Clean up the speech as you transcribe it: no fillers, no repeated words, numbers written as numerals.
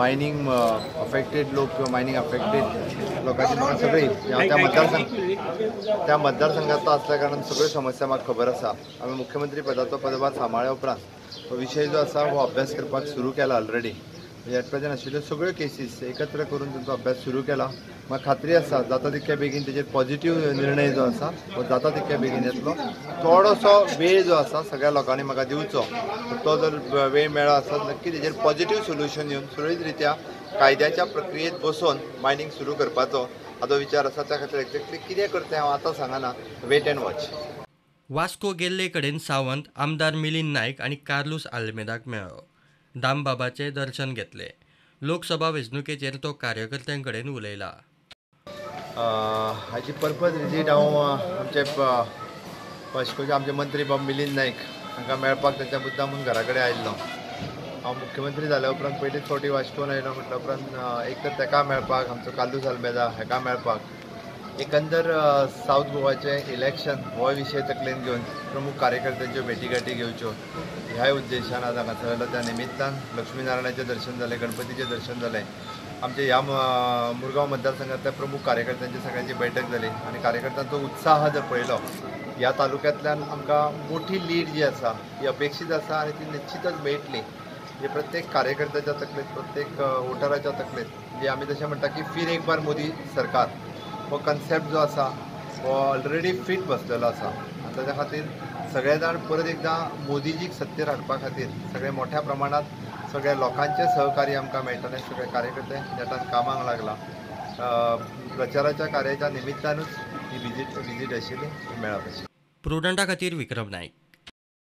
Mining affected लोक किंवा mining affected लोकांची म्हाका सगळी त्या मतदारसंघातलो आसल्या कारणान सगळ्यो समस्या म्हाका खबर आसा. आमी मुख्यमंत्री पदाचो पदभार सांबाळ्या उपरांत हो विशय जो आसा हो अभ्यास करपाक सुरू केला. ऑलरेडी एट प्रेझेंट आशिल्ल्यो सगळ्यो केसीस एकत्र करून तांचो अभ्यास सुरू केला. म्हाका खात्री आसा जाता तितक्या बेगीन तेजेर पॉझिटिव्ह निर्णय जो आसा हो जाता तितक्या बेगीन येतलो. थोडोसो वेळ जो आसा सगळ्या लोकांनी म्हाका दिवचो, तो जर वेळ मेळ्ळो आसा नक्की तेजेर पॉझिटिव्ह सोल्युशन येवन सुरळीत रित्या कायद्याच्या प्रक्रियेत बसोवन मायनींग सुरू करपाचो हाचो विचार आसा. त्या खातीर एक्झॅक्टली कितें करता हांव आतां सांगना, वेट अँड वॉच. वास्को गेल्ले कडेन सावंत आमदार मिलिंद नायक आनी कार्लूस आल्मेदाक मेळ्ळो. दामबाबाचें दर्शन घेतलें. लोकसभा वेंचणुकेचेर तो कार्यकर्त्यां कडेन उलयला. हाची पर्पज विजीट हांव आमचे वास्कोचे आमचे मंत्री बाब मिलिंद नायक हांकां मेळपाक तांच्या मुद्दाम घरा कडेन आयिल्लो. हांव मुख्यमंत्री जाल्या उपरांत पयलीच फावटी वास्कोन आयलो म्हटल्या उपरांत एक तर ताका मेळपाक, आमचो कार्लूस आल्मेदा हाका मेळपाक, एकंदर सावथ गोवाचें इलेक्शन हो विशय तकलेन घेवन प्रमुख कार्यकर्त्यांच्यो भेटीगाठी घेवच्यो ह्याय उद्देशान आज हांगासर आयलो. त्या निमित्तान लक्ष्मीनारायणाचें दर्शन जालें, गणपतीचें दर्शन जालें. आमच्या ह्या मुरगांव मतदारसंघांतल्या प्रमुख कार्यकर्त्यांची सगळ्यांची बैठक जाली आनी कार्यकर्त्यांचो उत्साह जर पळयलो ह्या तालुक्यांतल्यान आमकां मोठी लीड जी आसा ती अपेक्षीत आसा आनी ती निश्चितच मेळटली. म्हणजे प्रत्येक कार्यकर्त्याच्या तकलेंत, प्रत्येक वोटराच्या तकलेंत जे आमी तशें म्हणटा की फिर एक बार मोदी सरकार हो कन्सेप्ट जो आसा हो ऑलरेडी फिट बसलेलो आसा आनी ताच्या खातीर सगळे जाण परत एकदां मोदीजीक सत्तेर हाडपा खातीर सगळे मोठ्या प्रमाणांत सगळ्या लोकांचें सहकार्य आमकां मेळटलें. सगळे कार्यकर्ते नेटान कामाक लागला. प्रचाराच्या कार्याच्या निमित्तानूच ही विजीट आशिल्ली मेळप आशिल्ली. प्रुडंटा खातीर विक्रम नायक.